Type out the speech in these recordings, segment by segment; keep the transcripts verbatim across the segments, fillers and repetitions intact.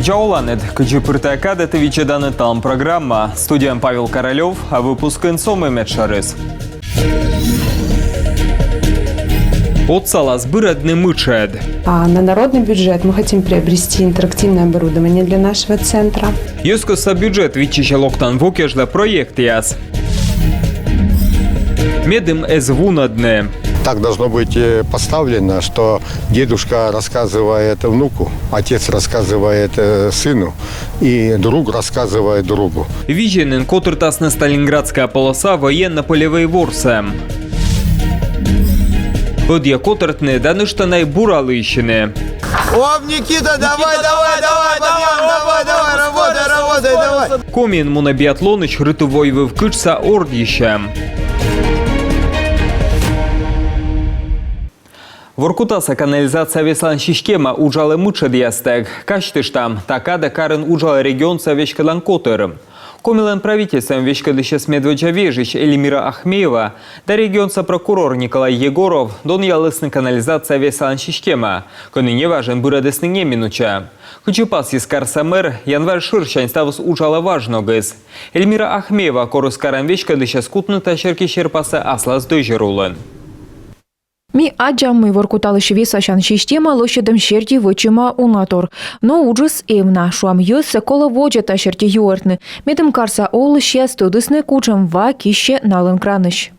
Видза оланныд! Кыдзи пыр тайӧ кадӧ, ті видзӧданныд «Талун» программа. Студияын Павел Королёв, а выпускын сӧмын медшӧрыс. Отсалас бырӧдны мытшӧд. А на народный бюджет мы хотим приобрести интерактивное оборудование для нашего центра. Йӧзкостса бюджет виччысьӧ локтан во кежлӧ проектъяс. Медым эз вунӧдны. Так должно быть э, поставлено, что дедушка рассказывает внуку, отец рассказывает э, сыну, и друг рассказывает другу. Визинын котыртасны Сталинградская полоса военно-полевӧй ворсӧм. Ӧдйӧ котӧртны да нӧшта на бура лыйсьыны. Оп, Никита, давай, давай, давай, давай, давай, давай, работай, работай, давай. Комиын мунӧ биатлонысь Рытыв-Войвыв кытшса ордйысьӧм. Воркутаса канализация весалан система уджалӧ мытшӧдъястӧг. Казьтыштам, та кадӧ карын уджалӧ регионса веськӧдлан котыр. Комилӧн правительствоӧн веськӧдлысьӧс медводдза вежысь Эльмира Ахмеева да регионса прокурор Николай Егоров донъялісны канализация весалан система, кӧні неважӧн бырӧдісны неминуча. Кыдзи пасйис карса мэр, январь шӧрсянь ставыс уджалӧ важ ногыс. Эльмира Ахмеева корис карӧн веськӧдлысьӧс кутны та серти серпассӧ аслас дӧзьӧр улын. Ми аддзам, мый Воркуталысь весасян система лӧсьӧдӧм серти вӧчӧма уна тор. Но уджыс эм на, шуам, йӧзсӧ колӧ водзӧ та серти юӧртны, медым карса олысьяс тӧдісны, кутшӧм ва киссьӧ налӧн кранысь.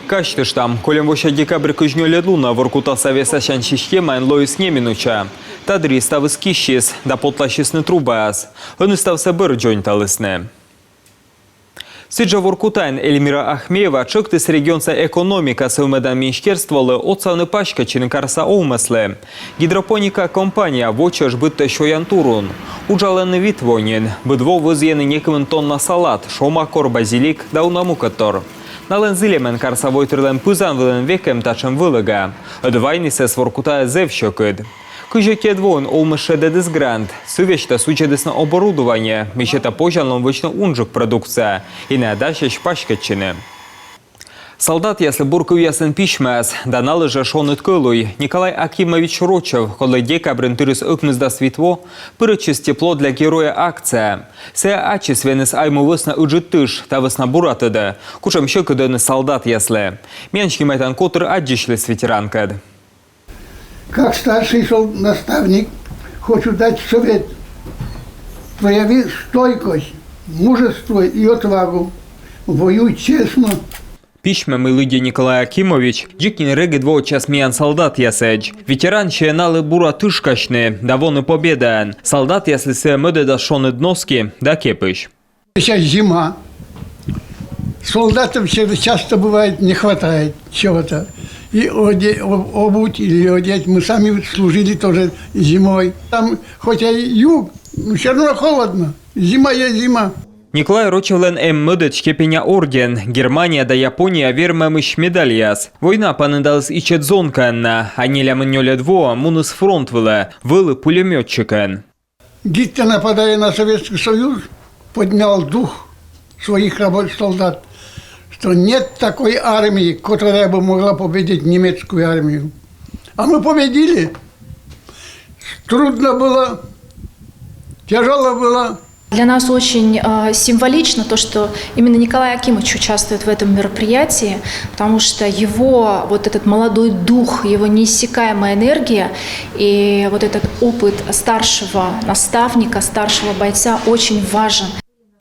Казьтыштам, кольӧм вося декабрь кызь нёльӧд лунӧ Воркутаса весасян системаын лоис неминуча. Та дырйи ставыс киссис да потласисны трубаяс. Ӧні ставсӧ бӧр дзоньталісны. Сідзжӧ Воркутаын Эльмира Ахмеева тшӧктіс регионса экономика сӧвмӧдан министерстволы отсавны паськӧдчыны карса овмӧслы. Гидропоника компания во чӧж быдтӧ сёян турун. Уджалӧны вит во нин. Быд во вӧзйӧны некымын тонна салат, шомакор, базилик да уна мукӧдтор. Налӧн зільӧмӧн карса войтырлӧн пызан вылын векӧм татшӧм вӧлӧга. Ӧд вайнысӧс Воркутаӧ зэв сьӧкыд. Кызь ӧтиӧд воын овмӧс шедӧдіс грант. Сы весьтӧ судзӧдісны оборудование, мый сетӧ позянлун вӧчны унджык продукция и найӧ дасьӧсь паськӧдчыны. Салдатъяслы бур кывъясӧн письмӧяс да налы жӧ шоныд кӧлуй. Николай Акимович Рочев, кодлы декабрын тырис ӧкмысдас вит во, пырӧдчис «Тепло для героя» акцияӧ. Сійӧ ачыс венис Айму вӧсна Ыджыд тыш, та вӧсна бура тӧдӧ, кутшӧм сьӧкыд ӧні салдатъяслы. Миян снимайтан котыр аддзысьліс ветеранкӧд. Как старший сол-, наставник, хочу дать совет. Прояви стойкость, мужество и отвагу. Воюй честно. Письмӧ, мый лыддьӧ Николай Акимович, дзик нин регыд воӧдчас миян салдатъясӧдз. Ветеран сійӧ налы бура тышкасьны да воны победаӧн. Салдатъяслы сійӧ мӧдӧдас шоныд носки да кепысь. Сейчас зима. Солдатам всё часто бывает не хватает чего-то. И оде-, об-, обуть или одеть. Мы сами служили тоже зимой. Там хоть и юг, но всё равно холодно. Зима есть зима. Николай Рочевлӧн эм мӧдӧд степеня орден, Германия да Япония вермӧмысь медальяс. Война паныдаліс ичӧт зонкаӧн на, а нелямын нёльӧд воӧ муніс фронт вылӧ, вӧлі пулемётчикӧн. Гитлер, нападая на Советский Союз, поднял дух своих рабочих солдат, что нет такой армии, которая бы могла победить немецкую армию. А мы победили. Трудно было, тяжело было. Для нас очень э, символично то, что именно Николай Акимович участвует в этом мероприятии, потому что его вот этот молодой дух, его неиссякаемая энергия и вот этот опыт старшего наставника, старшего бойца очень важен.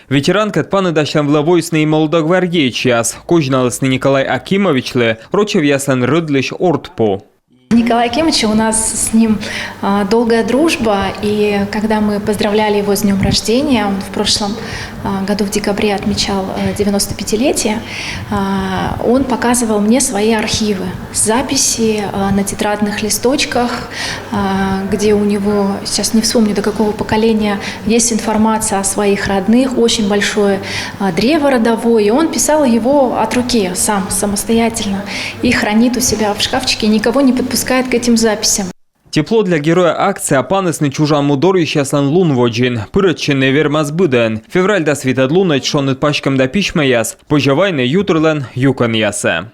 Ветеранкӧд паныдасьлӧм вылӧ воисны и молодогвардеецъяс. Козьналісны Николай Акимовичлы Рочевъяслӧн рӧдлысь ордпу. Николай Акимович, у нас с ним а, долгая дружба, и когда мы поздравляли его с днем рождения, он в прошлом а, году в декабре отмечал э, девяносто пятилетие, а, он показывал мне свои архивы, записи а, на тетрадных листочках, а, где у него, сейчас не вспомню, до какого поколения, есть информация о своих родных, очень большое а, древо родовое, и он писал его от руки сам, самостоятельно, и хранит у себя в шкафчике, никого не подпускает к этим записям. «Тепло для героя» акция панісны чужан му дорйысьяслӧн лун водзын. Пырӧдчыны вермас быдӧн. Февраль дас витӧд лунӧдз шоныд паськӧм да письмӧяс позьӧ вайны ютырлӧн юкӧнъясӧ.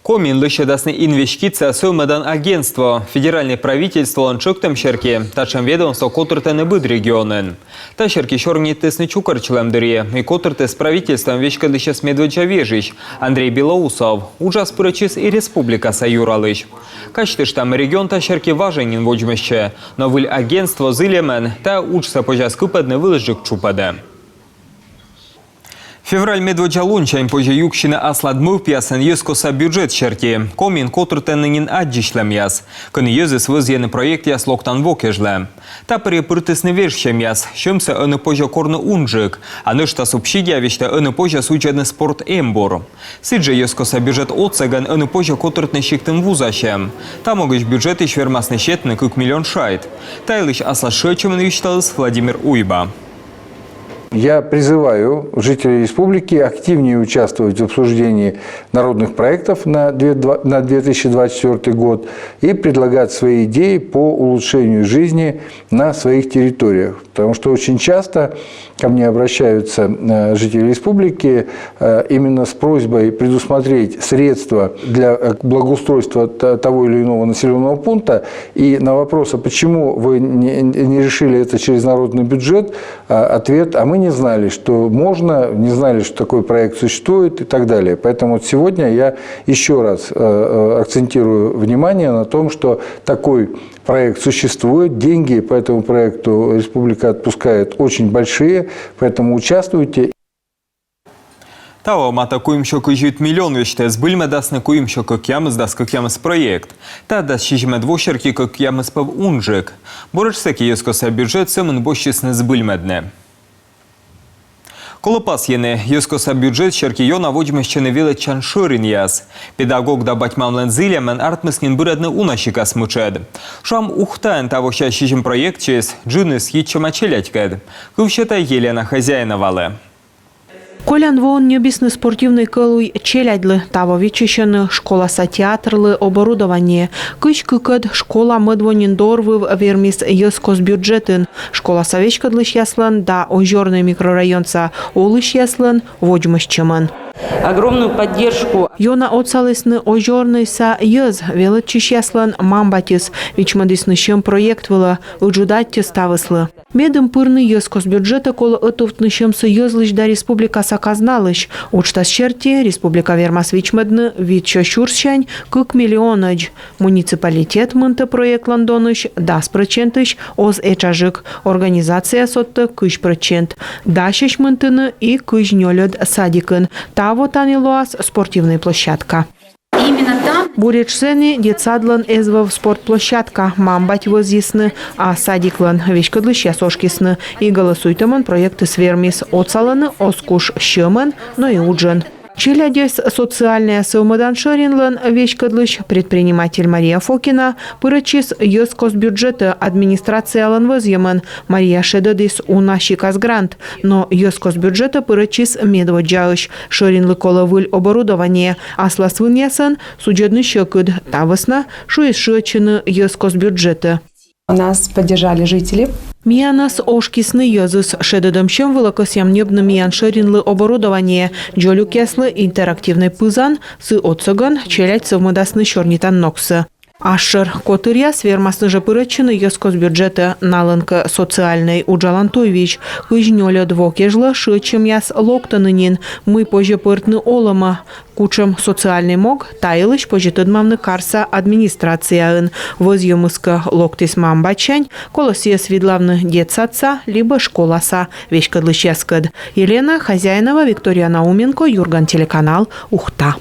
Комиын лӧсьӧдасны инвестиция сӧвмӧдан агентство. Федеральнӧй правительстволӧн тшӧктӧм серти, татшӧм ведомство котыртӧны быд регионын. Та серти сёрнитісны чукӧртчылӧм дырйи, мый котыртіс правительствоӧн веськӧдлысьӧс медводдза вежысь Андрей Белоусов. Уджас пырӧдчис и республикаса юралысь. Казьтыштам, регион та серти важӧн нин водзмӧстчӧ, но выль агентство зільӧмӧн та уджсӧ позяс кыпӧдны вылысджык тшупӧдӧ. Февраль медводдза лунсянь позьӧ юксьыны аслад мӧвпъясӧн йӧзкостса бюджет серти. Комиын котыртӧны нин аддзысьлӧмъяс, кӧні йӧзыс вӧзйӧны проектъяс локтан во кежлӧ. Та пӧрйӧ пыртісны вежсьӧмъяс, сьӧмсӧ ӧні позьӧ корны унджык, а нӧшта субсидия весьтӧ ӧні позьӧ судзӧдны спорт эмбур. Сідзжӧ йӧзкостса бюджет отсӧгӧн ӧні позьӧ котыртны сиктын вузасьӧм. Та могысь бюджетысь вермасны сетны кык миллион шайт. Та йылысь аслас шыӧдчӧмын висьталіс Владимир Уйба. Я призываю жителей республики активнее участвовать в обсуждении народных проектов на две-, два-, на две тысячи двадцать четвёртый год и предлагать свои идеи по улучшению жизни на своих территориях. Потому что очень часто ко мне обращаются, э, жители республики, э, именно с просьбой предусмотреть средства для, э, благоустройства т-, того или иного населённого пункта. И на вопрос, а почему вы не, не решили это через народный бюджет, а, ответ: «А мы не знали, что можно, не знали, что такой проект существует», и так далее. Поэтому вот сегодня я ещё раз, э, э, акцентирую внимание на том, что такой проект существует, деньги по этому проекту республика отпускает очень большие, поэтому участвуйте. Таво матӧ куимсё кызь вит миллион весьтӧ збыльмӧдасны куимсё кӧкъямысдас кӧкъямыс проект. Та дас сизимӧд во серти кӧкъямыс пӧв унджык. Буретш сэки йӧзкостса бюджет сӧмын босьтчисны збыльмӧдны. Колӧ пасйыны, йӧзкостса бюджет серти ёна водзмӧстчӧны велӧдчан шӧринъяс. Педагог да бать-мамлӧн зільӧмӧн артмис нин бырӧдны уна сикас мытшӧд. Шуам, Ухтаын тавося сизим проектсьыс джынйыс йитчӧма челядькӧд. Кыв сета Елена Хозяиновалы. Колян воын ньӧбисны спортивнӧй кӧлуй челядьлы. Таво виччысьӧны школаса театрлы оборудование. Кызь кыкӧд школа мӧд во нин дорвыв вермис йӧзкост бюджетын, школаса веськӧдлысьяслӧн да Озёрнӧй микрорайонса олысьяслӧн водзмӧстчӧмӧн. Огромную поддержку. Ёна отсалісны Озёрнӧйса йӧз, велӧдчысьяслӧн мам-батьыс, вичмӧдісны сьӧм проект вылӧ, ыджыд аттьӧ ставыслы. Медым пырны йӧзкост бюджетӧ, колӧ ӧтувтны сьӧмсӧ йӧзлысь да республикаса казналысь. Уджтас серти республика вермас вичмӧдны витсё сюрссянь кык миллионӧдз. Муниципалитет мынтӧ проектлӧн донысь дас прӧчентысь, оз этшаджык. Организация содтӧ кызь прӧчент. Дасьӧсь мынтыны и кызь нёльӧд садикын. Таво тані лоас спортивнӧй площадка. Именно там. Буретш сэні детсадлӧн эз вӧв спорт площадка, мам-бать вӧзйисны, а садиклӧн веськӧдлысьяс ошкисны. И гӧлӧсуйтӧмӧн проектыс вермис, отсалӧны оз куш сьӧмӧн, но и уджӧн. Челядьӧс социальнӧя сӧвмӧдан шӧринлӧн веськӧдлысь, предприниматель Мария Фокина пырӧдчис йӧзкост бюджетӧ администрациялӧн вӧзйӧмӧн. Мария шедӧдіс уна сикас грант, но йӧзкост бюджетӧ пырӧдчис медводдзаысь. Шӧринлы колӧ выль оборудование. Аслас вынъясӧн судзӧдны сьӧкыд. Та вӧсна шуис шыӧдчыны йӧзкост бюджетӧ. Нас поддержали жители. Миянӧс ошкисны йӧзыс. Шедӧдӧм сьӧм вылӧ кӧсъям ньӧбны миян шӧринлы оборудование. Дзолюкъяслы интерактивнӧй пызан, сы отсӧгӧн челядь сӧвмӧдасны сёрнитан ногсӧ. Асшӧр котыръяс вермасны жӧ пырӧдчыны йӧзкост бюджетӧ. Налӧн кӧ социальнӧй уджалан туйвизь. Кызь нёльӧд во кежлӧ шыӧдчӧмъяс локтӧны нин. Мый позьӧ пӧртны олӧмӧ, кутшӧм социальнӧй мог, та йылысь позьӧ тӧдмавны карса администрацияын. Вӧзйӧмыс кӧ локтіс мам-батьсянь, колӧ сійӧс видлавны детсадса либӧ школаса веськӧдлысьяскӧд. Елена Хозяинова, Виктория Науменко, «Юрган» телеканал, Ухта.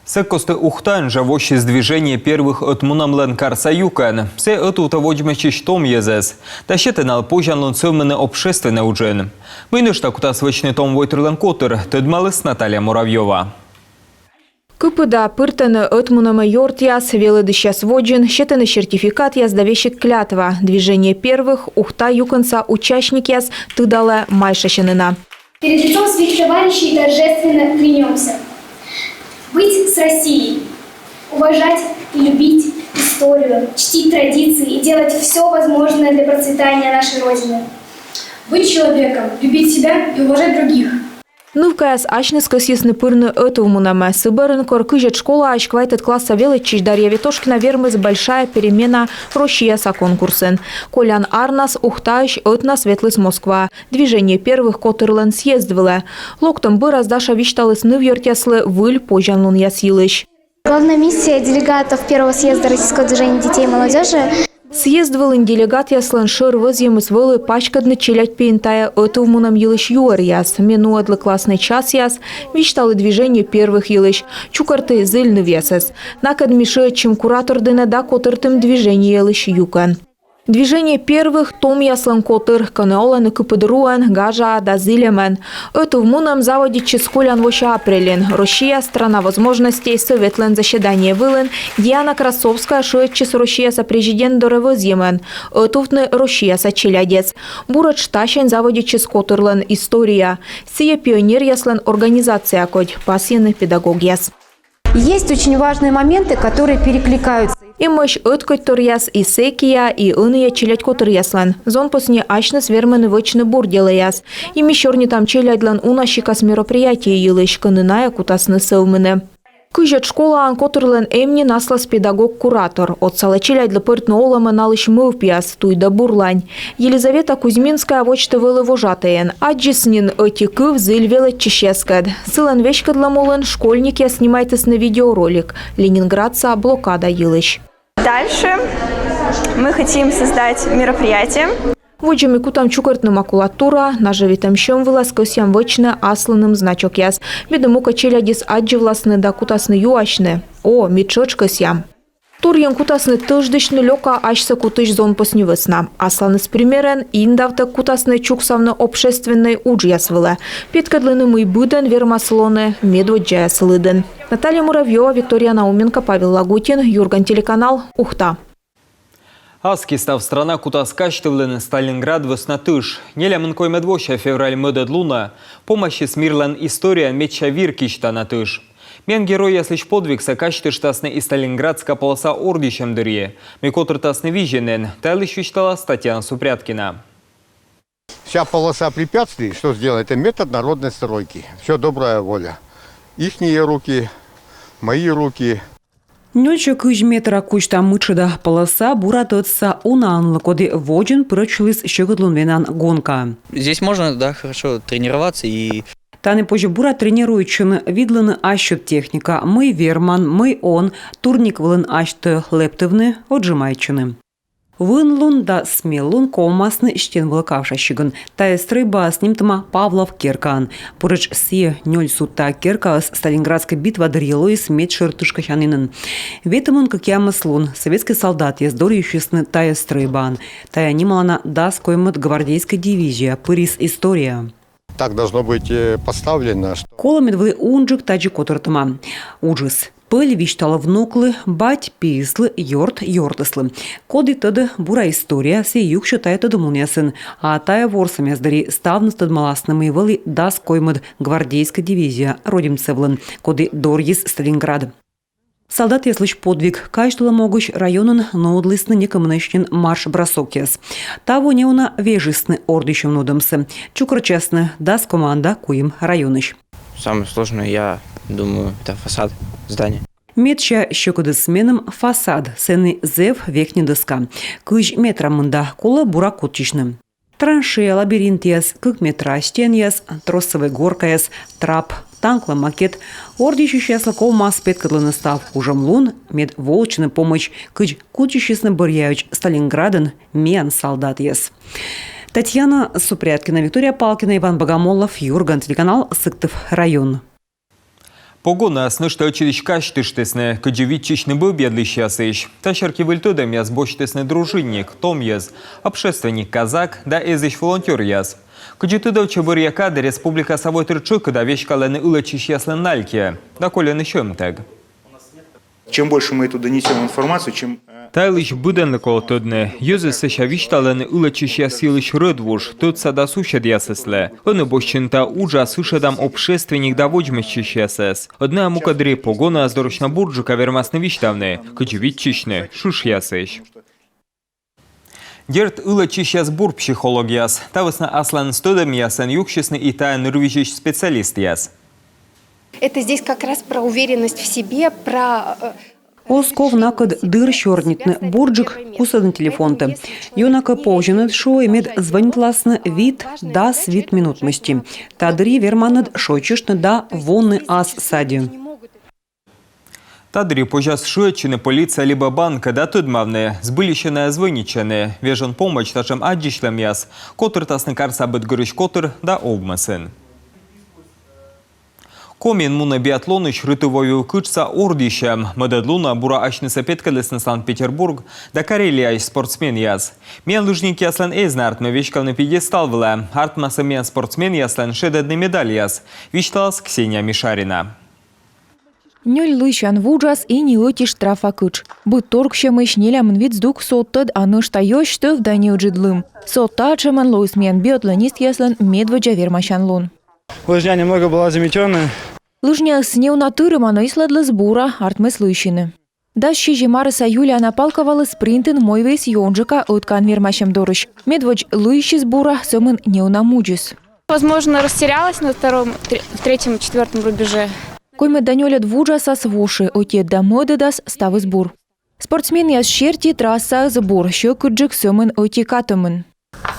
Сэк кості Ухтаын жӧ воссис «Движение первых» ӧтмунӧмлӧн карса юкӧн. Сійӧ ӧтувтӧ водзмӧстчысь том йӧзӧс да сетӧ налы позянлун сӧвмыны общественнӧй уджын. Мый нӧшта кутас вӧчны том войтырлӧн котыр, тӧдмаліс Наталья Муравьёва. Кыпыда пыртӧны ӧтмунӧмӧ ёртъяс, велӧдысьяс водзын, сетӧны сертификатъяс да весиг клятва. «Движение первых» Ухта юкӧнса участникъяс тыдалӧ майшасьӧны на. Перед лицом своих товарищей торжественно клянёмся быть с Россией, уважать и любить историю, чтить традиции и делать всё возможное для процветания нашей Родины. Быть человеком, любить себя и уважать других. Нывкаяс асьныс кӧсйисны пырны ӧтувмунӧмӧ. Сы бӧрын, кор кызьӧд школаысь квайтӧд класса велӧдчысь Дарья Ветошкина вермис «Большая перемена» Россияса конкурсын. Колян арнас Ухтаысь ӧтнас ветліс Москваӧ «Движение первых» котырлӧн съезд вылӧ. Локтӧм бӧрас Даша висьталіс нывъёртъяслы выль позянлунъяс йылысь. Главная миссия делегатов первого съезда Российского движения детей и молодежи. Съезд вылын делегатъяслӧн шӧр вӧзйӧмыс вӧлі паськӧдны челядь пиын тайӧ ӧтувмунӧм йылысь юӧръяс. Ме нуӧдлі классный часъяс, висьталі «Движение первых» йылысь, чукӧрті зіль нывъясӧс. Накӧд ми шыӧдчим куратор дінӧ да котыртім «Движение» йылысь юкӧн. «Движение первых» — томъяслӧн котыр, кӧні олӧны кыпыд руӧн, гажаа да зіль эмӧн. Ӧтувмунӧм заводитчис колян вося апрельын. «Россия — страна возможностей» Сӧветлӧн заседание вылын Диана Красовская шыӧдчис Россияса президент дорӧ вӧзйӧмӧн ӧтувтны россияса челядьӧс. Буретш тасянь заводитчис котырлӧн история. Сійӧ пионеръяслӧн организация кодь, пасйӧны педагогъяс. Есть очень важные моменты, которые перекликаются. Эмӧсь ӧткодьторъяс и сэкся, и ӧнія челядь котыръяслӧн. Зонпосни асьныс вермӧны вӧчны бур делӧяс. И ми сёрнитам челядьлӧн уна сикас мероприятие йылысь, кӧні найӧ кутасны сӧвмыны. Кызьӧд школаын котырлӧн эм нин аслас педагог-куратор. Отсалӧ челядьлы пӧртны олӧмӧ налысь мӧвпъяс, туй да бурлань. Елизавета Кузьминская водзті вӧлі вожатӧйӧн. Аддзис нин ӧти кыв зіль велӧдчысьяскӧд. Сылӧн веськӧдлӧм улын школьникъяс снимайтісны видеоролик Ленинградса блокада йылысь. Дальше мы хотим создать мероприятие. Водзӧ ми кутам чукӧртны макулатура, нажӧвитӧм сьӧм вылас кӧсъям вӧчны аслыным значокъяс. Медым мукӧд челядьыс аддзывласны да кутасны юасьны: «О, ми тшӧтш кӧсъям». Торйӧн кутасны тӧждысьны лёка асьсӧ кутысь зонпосни вӧсна. Асланыс примерӧн индавтӧг кутасны чуксавны общественнӧй уджъяс вылӧ. Петкӧдлыны, мый быдӧн вермас лоны медводдзаяс лыдын. Наталья Муравьёва, Виктория Науменко, Павел Лагутин, «Юрган» телеканал, Ухта. Аски став страна кутас казьтывлыны Сталинград вӧсна тыш. Нелямын коймӧд вося февраль мӧдӧд лунӧ помасис мирлӧн историяын медся вир кисьтана тыш. Миян геройяслысь подвигсӧ казьтыштасны и Сталинградская полоса ордйысьӧм дырйи. Мый котыртасны визьӧн нин, та йылысь висьталас Татьяна Супряткина. Вся полоса препятствий, что сделано, это метод народной стройки. Все добрая воля. Ихние руки, мои руки. Нёльсё кызь метра кузьта мытшӧда полоса бура тӧдса унаӧнлы, коді водзын пырӧдчыліс сьӧкыдлун венан гонкаӧ. Здесь можно, да, хорошо тренироваться и... Тані позьӧ бура тренируйтчыны, видлыны ассьыд техника, мый верман, мый он, турник вылын асьтӧ лэптывны, отжимайтчыны. Вынлун да смеллун ковмасны стен вылӧ кавшасигӧн. Тайӧ стрӧйбаыс нимтӧма Павлов керкаӧн. Буретш сійӧ нёль судта керкаыс Сталинградскӧй битва дырйи лоис медшӧр тышкасянінын. Ветымын кӧкъямыс лун сӧветскӧй салдатъяс дорйысисны тайӧ стрӧйбаын. Тайӧ нималана дас коймӧд гвардейскӧй дивизия пырис историяӧ. Так должно быть, э, поставлено, что... Колӧ, мед вӧлі унджык тадзи котыртӧма уджыс. Пӧль висьталӧ внуклы, бать пиыслы, ёрт ёртыслы. Коді тӧдӧ бура история, сійӧ юксьӧ тайӧ тӧдӧмлунъясын. А тайӧ ворсӧмъяс дырйи ставныс тӧдмаласны, мый вӧлі дас коймӧд гвардейскӧй дивизия Родимцевлӧн, коді дорйис Сталинград. Салдатъяслысь подвиг казьтылӧм могысь районын нуӧдлісны некымынысь нин марш-бросокъяс. Таво неуна вежисны ордйысьӧм нуӧдӧмсӧ. Чукӧртчасны дас команда куим районысь. Самое сложное, я думаю, это фасад здания. Медся сьӧкыдыс меным фасад, сэні зэв верхняя доска. Кызь метра мында, колӧ бура кутчысьны. Траншея, лабиринтъяс, кык метра стенъяс, тросовӧй горкаяс, трап, танклӧн макет. Ордйысьысьяслы ковмас петкӧдлыны став кужӧмлун, мед воӧдчыны помӧдз, кыдз кутчысисны бӧръяӧдз Сталинградын миян салдатъяс. Татьяна Супряткина, Виктория Палкина, Иван Богомолов, «Юрган» телеканал, Сыктыв район. Погонаӧс нӧшта ӧтчыдысь казьтыштісны, кыдзи виччысьны бӧбъядлысьясысь. Та серти выль тӧдӧмъяс босьтісны дружинник, томйӧз, общественник-казак да эзысь волонтёръяс. Кыдзи тыдовтчӧ бӧръя кадӧ республикаса войтыр тшӧкыда веськалӧны ылӧдчысьяслӧн налькӧ да кольӧны сьӧмтӧг. Чем больше мы эту донесём информацию, чем, э... Та йылысь быдӧнлы колӧ тӧдны. Йӧзыс сэсся висьталӧны ылӧдчысьяс йылысь рӧдвуж, тӧдса да суседъясыслы. Ӧні босьтчыны та уджас ышӧдам общественник да водзмӧстчысьясӧс. Ӧд найӧ мукӧддырйи погонаӧс дорысь на бурджыка вермасны висьтавны, кыдзи виччысьны шышъясысь. Дерт, ылӧдчысьяс бур психологъяс. Та вӧсна асланыс тӧдӧмъясӧн юксисны и тайӧ нырвизьысь специалистъяс. Это здесь как раз про уверенность в себе, про... э, Оз ков накӧд дыр сёрнитны, бурджык кусӧдны телефонтӧ. Ёна кӧ повзьӧ нин, шуӧй, мед звӧнитласны вит-дас вит минут мысти. Та дырйи верманныд шойччыштны да воны ас садьӧ. Та дырйи позяс шыӧдчыны полицияӧ либӧ банкӧ да тӧдмавны, збыльысь-ӧ найӧ звӧнитчӧны. Вежон помӧдз татшӧм аддзысьлӧмъяс котыртасны карса быд гырысь котыр да овмӧсын. Комиын мунӧ биатлонысь Рытыв-Войвыв кытшса ордйысьӧм. Мӧдӧд лунӧ бура асьнысӧ петкӧдлісны Санкт-Петербург да Карелияысь спортсменъяс. Миян лыжникъяслӧн эз на артмы веськавны пьедестал вылӧ. Артмас-ӧ миян спортсменъяслӧн шедӧдны медальяс, висьталас Ксения Мишарина. Нёль лыйсян вуджас и ни ӧти штрафа кытш. Быдторксьӧмысь нелямын вит здук содтӧд, а нӧшта ёсь тӧв да неыджыд лым. Со татшӧмӧн лоис миян биатлонистъяслӧн медводдза вермасян лун. Лыжня немного была заметенная. Лыжняыс неуна тырӧма, но ислӧдліс бура, артмис лыйсьыны. Дас сизим арӧса Юлиана Палковалы спринтын мойвиис ёнджыка ӧткаӧн вермасьӧм дорысь. Медводз лыйсис бура, сӧмын неуна мудзис. Возможно, растерялась на втором, тре- в третьем, четвертом рубеже. Коймӧд да нёльӧд вуджасас воши, ӧтиӧд да мӧдӧдас ставыс бур. Спортсменъяс серти, трассаыс бур, сьӧкыдджык сӧмын ӧти катӧмын.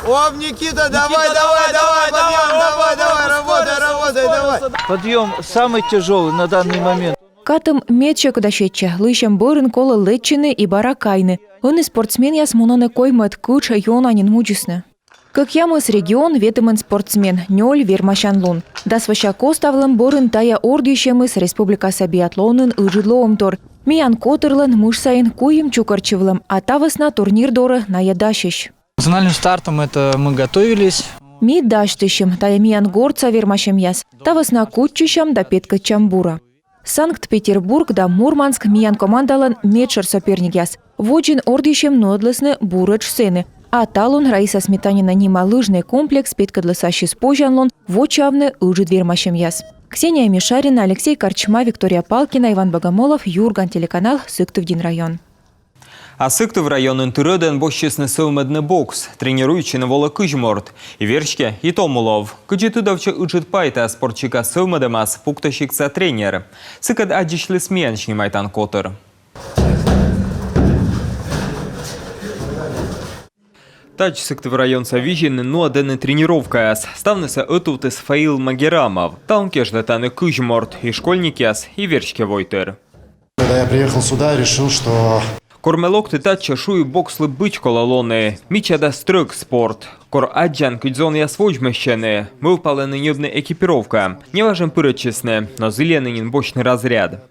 Оп, Никита, давай, давай, давай, подъем, давай, давай, работай, работай, давай. Подъем самый тяжелый на данный момент. Катӧм мед сьӧкыда сетчӧ, лыйсьӧм бӧрын колӧ лэччыны и бара кайны. Ӧні спортсменъяс мунӧны коймӧд кытш, ёна нин мудзисны. Кӧкъямыс регион, ветымын спортсмен, нёль вермасян лун. Дас вося коставлӧм бӧрын тайӧ ордйысьӧмыс республикаса биатлонын ыджыд лоӧмтор. Миян котырлӧн мыш сайын куим чукӧртчывлӧм, а та вӧсна турнир дорӧ найӧ дасьӧсь. Национальным стартом это мы готовились. Ми дасьтысим, тайӧ миян гортса вермасьӧмъяс. Та вӧсна кутчысям да петкӧдчам бура. Санкт-Петербург да Мурманск миян командалӧн медшӧр соперникъяс. Водзын ордйысьӧм нуӧдлісны буретш сэні. А талун Раиса Сметанина нима лыжнӧй комплекс петкӧдліс ассьыс позянлун вочаавны ыджыд вермасьӧмъяс. Ксения Мишарина, Алексей Корчма, Виктория Палкина, Иван Богомолов, Юрган телеканал, Сыктывдін район. А Сыктыв районын тыр ӧдӧн босьтчисны сӧвмӧдны бокс. Тренируйтчыны волӧ кызь морт. И верстьӧ, и томулов. Кыдзи тыдовтчӧ ыджыд пай та спорт сикас сӧвмӧдӧмас, пуктӧ сиктса тренер. Сыкӧд аддзысьліс миян снимайтан котыр. Тадз Сыктыв районса Визинын нуӧдӧны тренировкаяс. Ставнысӧ ӧтувтіс Фаил Магерамов. Талун кежлӧ тані кызь морт, и школьникъяс, и верстьӧ войтыр. Когда я приехал сюда, решил, что... Кор ме локті татчӧ, шуи, бокслы быть колӧ лоны. Мича да стрӧг спорт. Кор аддзан, кыдз зонъяс водзмӧстчӧны, мӧвпалӧны ньӧбны экипировка. Неважӧн пырӧдчисны, но зільӧны нин босьтны разряд.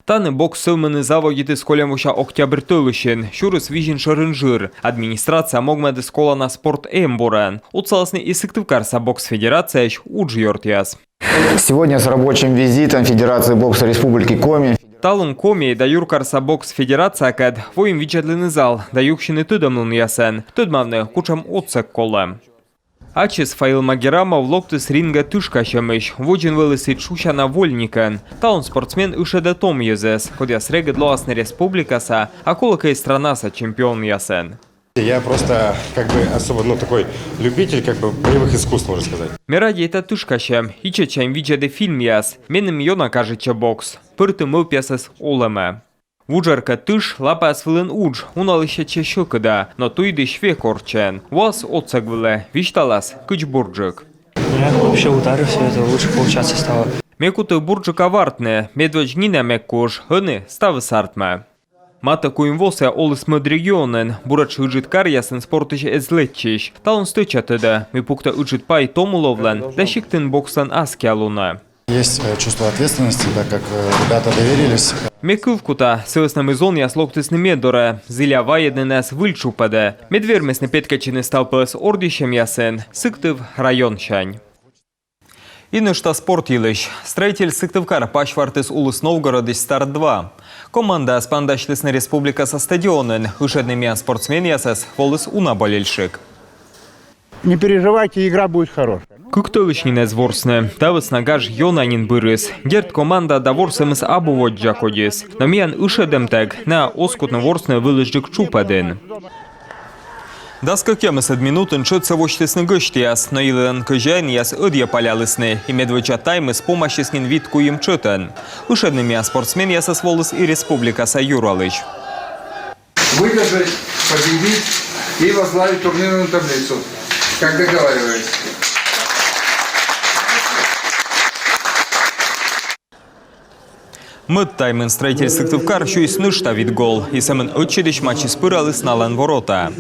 Тані бокс сӧвмыны заводитіс кольӧм вося октябрь тӧлысьын. Сюрис Визин шӧрын жыр. Администрация могмӧдіс колана спорт эмбурӧн. Отсалісны и Сыктывкарса бокс федерацияысь уджъёртъяс. Сегодня с рабочим визитом Федерации бокса Республики Коми. Талун Коми да юркарса бокс федерациякӧд воим видзӧдлыны зал да юксьыны тӧдӧмлунъясӧн, тӧдмавны, кутшӧм отсӧг колӧ. Ачыс Фаил Магерамов локтіс рингӧ тышкасьӧмысь, водзын вӧлі сідз шусяна вольникӧн. Талун спортсмен ышӧдӧ том йӧзӧс, кодъяс регыд лоасны республикаса, а колӧкӧ и странаса чемпионъясӧн. Я просто как бы особо, ну, такой любитель как бы боевых искусств, можно сказать. Ме радейта тышкасьӧм, ичӧтсянь видзӧді фильмъяс. Меным ёна кажитчӧ бокс. Пӧрті мӧвпъясыс олӧмӧ. Вуджӧр кӧ тыш, лапаяс вылын удж, уналысь сетчӧ сьӧкыда, но туйдысь век орччӧн. Воас отсӧг вылӧ, висьталас, кыдз бурджык. Я вообще ударил, все это лучше получаться стало. Ме куті бурджык авартны, медводз нинӧм эг куж, ӧні ставыс артмӧ. Матӧ куим восӧ оліс мӧд регионын, буретш ыджыд каръясын спортысь эз лэдзчысь. Талун стӧча тӧдӧ, мый пуктӧ ыджыд пай томуловлӧн да сиктын бокслӧн аскиа лунӧ. Есть э, чувство ответственности, так как э, ребята доверились. Ме кыв кута, сы вӧсна мый зонъяс локтісны ме дорӧ, зіля, вайӧдны найӧс выль тшупӧдӧ. Мед вермисны петкӧдчыны став пӧлӧс ордйысьӧмъясын Сыктыв районсянь. И нӧшта спорт йылысь. «Строитель Сыктывкар» пасьвартіс Улыс Новгородысь «Старт-два». Командаяс паныдасьлісны республикаса стадионын. Ышӧдны миян спортсменъясӧс воліс уна болельщик. Не переживайте, игра будет хорошая. Кык тӧлысь нин эз ворсны. Та вӧсна гаж ёна нин бырис. Дерт, команда да ворсӧмыс абу воддза кодьыс. Но миян ышӧдӧмтӧг найӧ оз кутны ворсны вылысджык тшупӧдын. Дас кӧкъямысӧд минутын тшӧтсӧ восьтісны гӧсьтъяс, но йылӧн кӧзяинъяс ӧдйӧ палялісны, и медводдза таймыс помасис нин вит-куим тшӧтӧн. Ышӧдны миян спортсменъясӧс воліс и республикаса юралысь. Выдержать, победить и возглавить турнирную таблицу, как договаривались. Мӧд таймын «Строитель» Сыктывкар сюйис нӧшта вит гол, и сӧмын ӧтчыдысь матчыс пыраліс налӧн воротаӧ.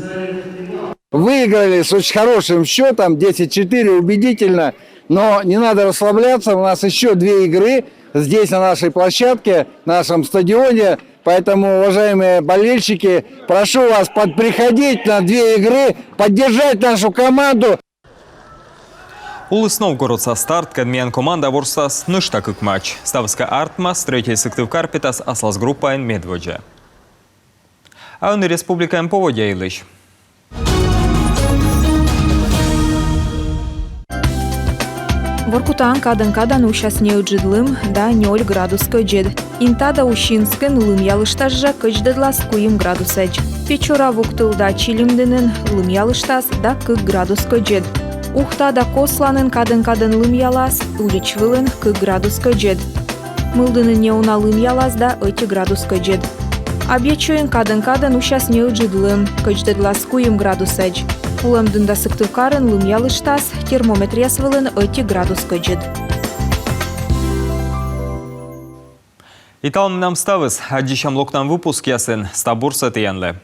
Выиграли с очень хорошим счётом, десять четыре, убедительно. Но не надо расслабляться, у нас ещё две игры здесь, на нашей площадке, на нашем стадионе. Поэтому, уважаемые болельщики, прошу вас под-, приходить на две игры, поддержать нашу команду. Улыс Новгородса «Старткӧд» миян команда ворсас нӧшта кык матч. Ставыс кӧ артмас, «Строитель» Сыктывкар петас аслас группаын медводдза. А ӧні республикаын поводдя йылысь. Воркутаын кадӧн-кадӧн усяс неыджыд лым да нёль градус кӧдзыд. Интада Усинскын лымъялыштас жӧ, кӧдздӧдлас куим градусӧдз. Печора, Вуктыл да Чилимдінын лымъялыштас да кык градус кӧдзыд. Ухта да Косланын кадӧн-кадӧн лымъялас, Улич вылын кык градус кӧдзыд. Мылдінын неуна лымъялас да ӧти градус кӧдзыд. Абъячойын кадӧн-кадӧн усяс неыджыд лым, кӧдздӧдлас куим градусӧдз. Кулӧмдін да Сыктывкарын лымъялыштас, термометръяс вылын ӧти градус кӧдзыд. И талун менам ставыс. Аддзысям локтан выпускъясын. Став бурсӧ тіянлы.